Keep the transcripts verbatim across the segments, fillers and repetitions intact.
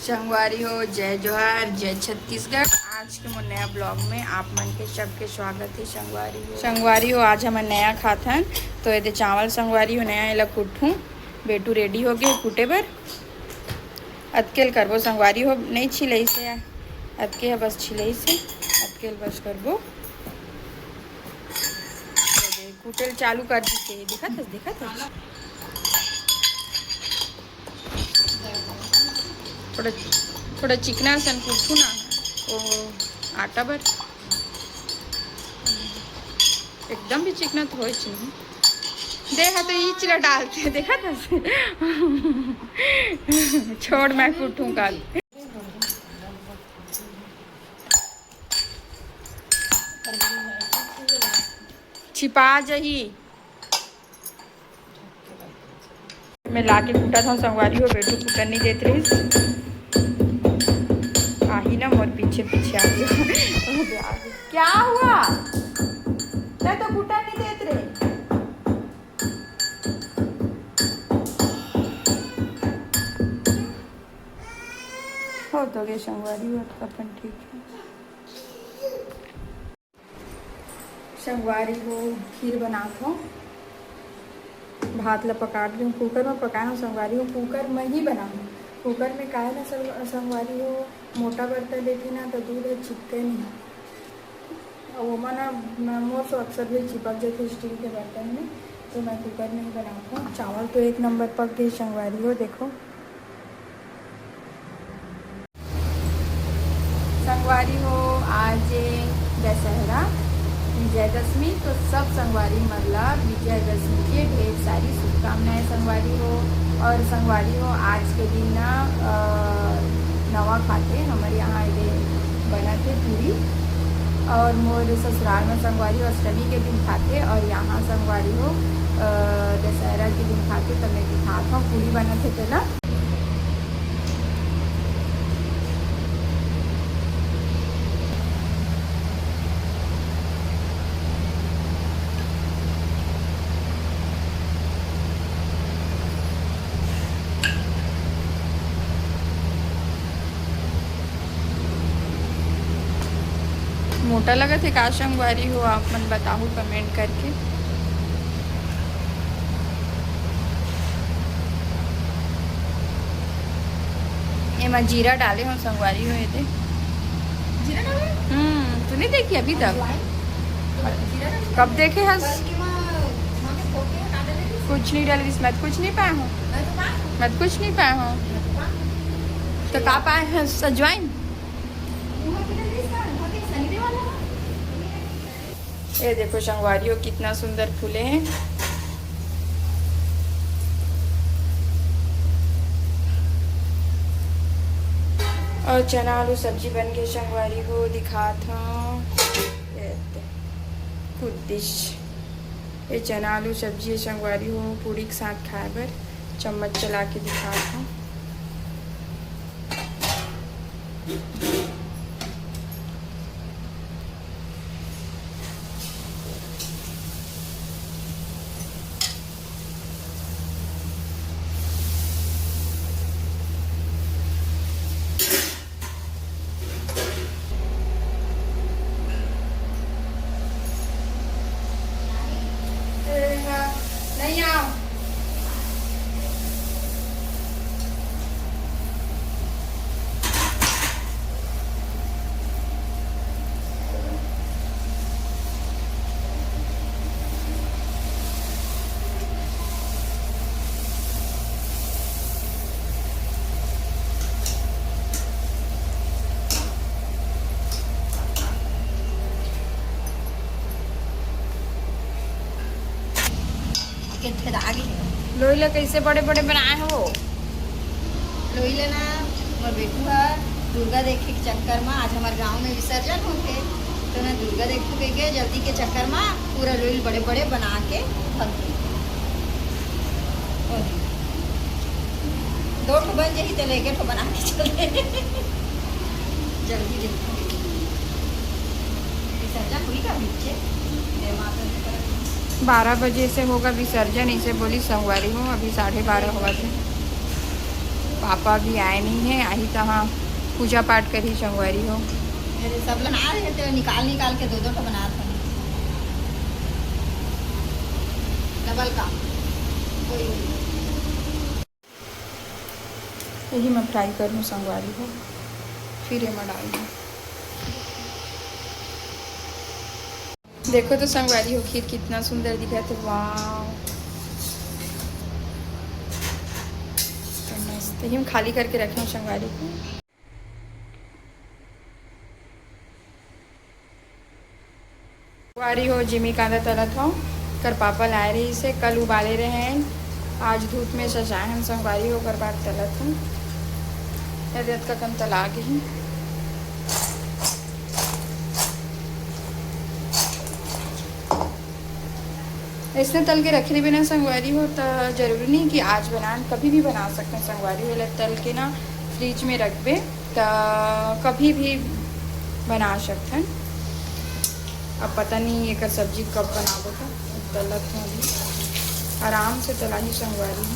संगवारी हो, जय जोहार, जय छत्तीसगढ़। आज के मोर नया ब्लॉग में आप मन के सबके स्वागत है। संगवारी हो, संगवारी हो, आज हमन नया खाथन। तो एदे चावल संगवारी हो नया, एला कुटहूँ। बेटू रेडी हो गए कुटे बर। अतकेल करबो संगवारी हो, नहीं छिलई से, अतके ह बस छिलई से, अतकेल बस करबो। कुटेल चालू कर दी, देखत हस, देखत हस। थोड़ा, थोड़ा चिकना असन कुटहूँ ना, वो आटा बर। एकदम भी चिकना तो होइच नहीं। दे हा तो ईच ला डालते, देखा था। छोड़, मैं कुटहूँ काल। छिपा जही। मैं लाके कूटत हूँ संगवारी हो, बेटू कूटन नहीं देत रहिस। आही ना मोर पीछे पीछे आ गई। क्या हुआ? तै तो कूटन नहीं देत रहे। हो तो गए संगवारी हो, तो अपन ठीक है। संगवारी हो, खीर बनात हो। भात ला पका के कुकर में पकाए हो संगवारी हो, कुकर में ही बनाहूँ। कुकर में काहे ना संग-, संगवारी हो, मोटा बर्तन लेती ना तो दूध ह चिपके नहीं। अउ ओमा ना म-, मोर से अक्सर भी चिपक जाते स्टील के बर्तन में, तो मैं कुकर में ही बनाती हूँ। चावल तो एक नंबर पक गए संगवारी हो, देखो। संगवारी हो, आज ए दशहरा विजयदशमी, तो सब संगवारी मन ला विजयदशमी के ढेर सारी शुभकामनाएं संगवारी हो। और संगवारी हो, आज के दिन ना, अ, नवा खाथे, हमर यहाँ ये बनत हे पूरी। और मोर ससुराल में संगवारी हो अष्टमी के दिन खाथे, और यहाँ संगवारी हो, अ, दशहरा के दिन खाथे, तो मैं दिखात हूँ पूरी बनत हे तेला। मोटा लगत हे का संगवारी हो, आप मन बताहू कमेंट करके। एमा जीरा डाले हो संगवारी हो, एदे। जीरा डाले? हम्म, तू नहीं देखी अभी तक? जीरा डाले? कब देखे हस? कल के माँ, माँ के फोटो हटा देले थी। कुछ नहीं डाले, इसमें कुछ नहीं पाए हो। मैं तो पाए हूँ। मैं तो कुछ नहीं पाए हो। मैं तो पाए हूँ। तो का पाए हैं? अजवाइन? ये देखो संगवारी हो, कितना सुंदर फूले हैं। और चना आलू सब्जी बन के संगवारी हो दिखात हूँ। ये दे, कुद्दिश। ये चना आलू सब्जी है संगवारी हो, पूरी के साथ खाए बर। चम्मच चला के दिखात हूँ। लोई ला कैसे बड़े बड़े बनाए हो? लोई ला ना, मोर बेटू ह दुर्गा देखे के चक्कर में आज हमारे गांव में विसर्जन होथे, तो मैं दुर्गा देखू के, के जल्दी के चक्कर में पूरा लोई बड़े बड़े बना के भग गई। दो ठो बन जाही तो लेके ठो बना के चले। जल्दी जल्दी। विसर्जन हुई का बीचे? जय माता दी। बारह बजे से होगा विसर्जन, इसे बोली संगवारी हो, अभी साढ़े बारह हुआ थे। पापा भी आए नहीं है, आही तहाँ पूजा पाठ करी संगवारी हो। मेरे सब बना रहे थे, निकाल निकाल के दो दो ठो बनात हन। डबल काम। वही, वही। यही मैं फ्राई कर लूँ संगवारी हो, फिर ये मैं डाल दूँ। देखो तो संगवारी हो, खीर कितना सुंदर दिखत हे। वाह, तो मस्त ही हम खाली करके रखे हो संगवारी हो। संगवारी हो, जिमी कांदा तलत हो, कर पापा लाए रहिसे, कल उबाले रहे हैं, आज धूप में सजाए हम संगवारी हो, ओकर बाद तलत हो। अरे अतका कन तला गई। इसने तल के रख रही बिना संगवारी हो, तो जरूरी नहीं कि आज बनान, कभी भी बना सकते हैं संगवारी हो। तल के ना फ्रिज में रखबे, तो कभी भी बना सकते हैं। अब पता नहीं एकर सब्जी कब बनाबो, तो तलत हूँ अभी। आराम से तलाही संगवारी हो,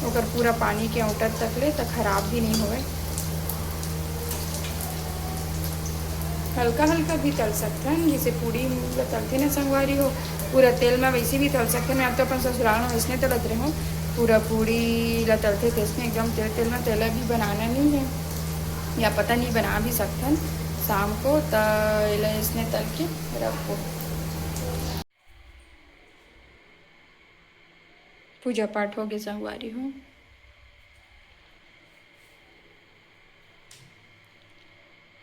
ओकर पूरा पानी के औंटत तक ले, तो खराब भी नहीं होवे। हल्का हल्का भी तल सकथन, जैसे पूड़ी ल तलथे ना संगवारी हो, पूरा तेल में वैसे भी तल सकथन। मैं तो अपन ससुराल में वैसने तलत रहे हूँ, पूरा पूड़ी ल तलथे तैसने एकदम तेल तेल में। तेला भी बनाना नहीं है, या पता नहीं बना भी सकथन शाम को, त एला इसने तल के रखो। पूजा पाठ हो गए संगवारी हो।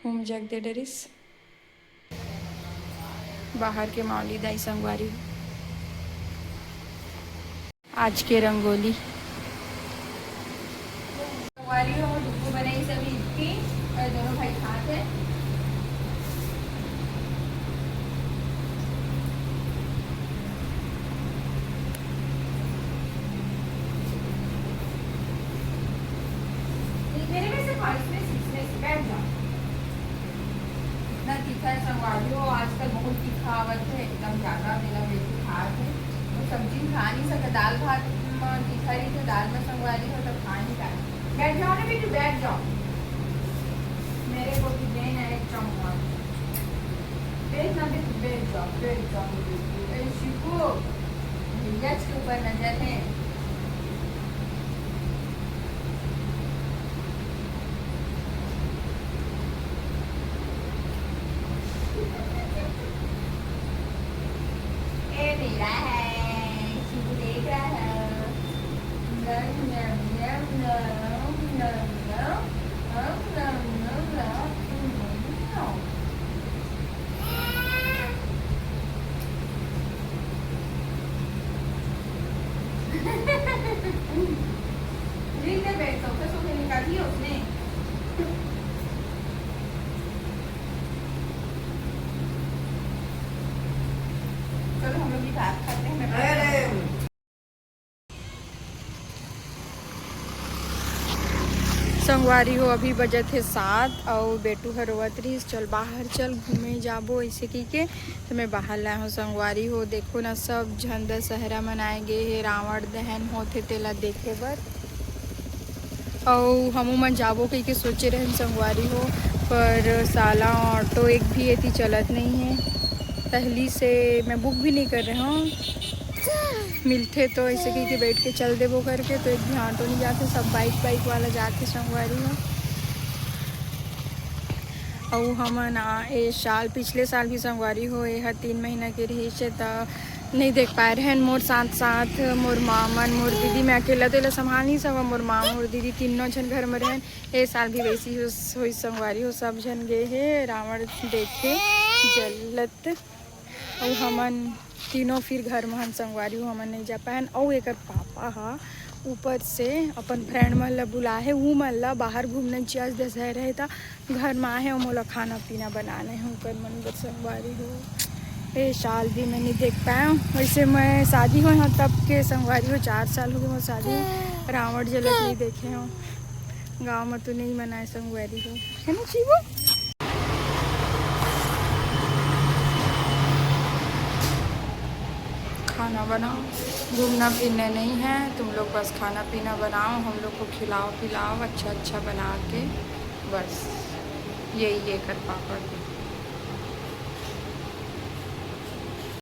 होम जग दे डरिस। बाहर के मौली दाई संगवारी। आज के रंगोली। संगवारी हो, डुब्बू बनाई सभी इतनी, और दोनों भाई खाते हैं। मेरे में से खाओ, इसमें से, इसमें से, बैठ जाओ। इतना तीखा है संगवारी हो, आजकल बहुत तीखा आवत है, एकदम ज्यादा मेरा बेटी खात है। वो सब्जी खा नहीं सके, दाल भात म तीखा रही थे, दाल में संगवारी हो तो खा नहीं पाए। बैठ जाओ ना बेटी, बैठ जाओ। मेरे को भी देना है एक चम्मच। बैठ ना बेटी, बैठ जाओ, बैठ जाओ बेटी। ए शिबू, भैया के ऊपर नजर है। ए मेरा है, शिबू देख रहा है। नम, नम, नम, नम। चलो, हम लोग भी भात खाते हैं। संगवारी हो, अभी बजत हे सात, अउ बेटू ह रोवत रहिस, "चल बाहर चल, घूमे जाबो," ऐसे कहिके। तो मैं बाहर लाए हूँ संगवारी हो। देखो ना, सब झन दशहरा मनाए गे हे, रावण दहन होथे तेला देखे बर। अउ हमू मन जाबो कहिके सोचे रहन संगवारी हो, पर साला ऑटो एक भी एती चलत नहीं है। पहली से मैं बुक भी नहीं कर रहे हूँ, मिलथे तो ऐसे कहिके बैठ के चल देबो करके, तो एक भी ऑटो नहीं जाथे, सब बाइक, बाइक वाला जाथे संगवारी हो। अउ हमन आ, ए साल, पिछले साल भी संगवारी हो, ए हर तीन महीना के रहिस हे, त नहीं देख पाए रहन। मोर साथ साथ मोर माँ मन, मोर दीदी, मैं अकेला तो एला संभाल नहीं सकव, मोर माँ, मोर दीदी तीनों झन घर में रहन। ए साल भी वैसी हो, होई संगवारी हो, सब झन गे हे रावण देखे जलत। अउ हमन तीनों फिर घर में हन संगवारी हो, हमन नहीं जा पाएन। अउ एकर पापा हा ऊपर से अपन फ्रेंड मन ला बुलाए हे, ऊ मन ला बाहर घूमने चिया दशहरा हे, त घर में आहे, अउ मोला खाना पीना बनाना हे ओकर मन बर संगवारी हो। ए साल भी मैं नहीं देख पाए हूँ। वैसे मैं शादी होए हूँ तब के संगवारी हो, चार साल हो गए मोर शादी, रावण जलत नहीं देखे हूँ। गाँव में तो नहीं मनाए संगवारी हो, है ना चीबू? खा खाना बनाओ, घूमना फिरना नहीं है तुम लोग, बस खाना पीना बनाओ, हम लोग को खिलाओ पिलाओ अच्छा अच्छा बना के, बस यही है कर पापड़।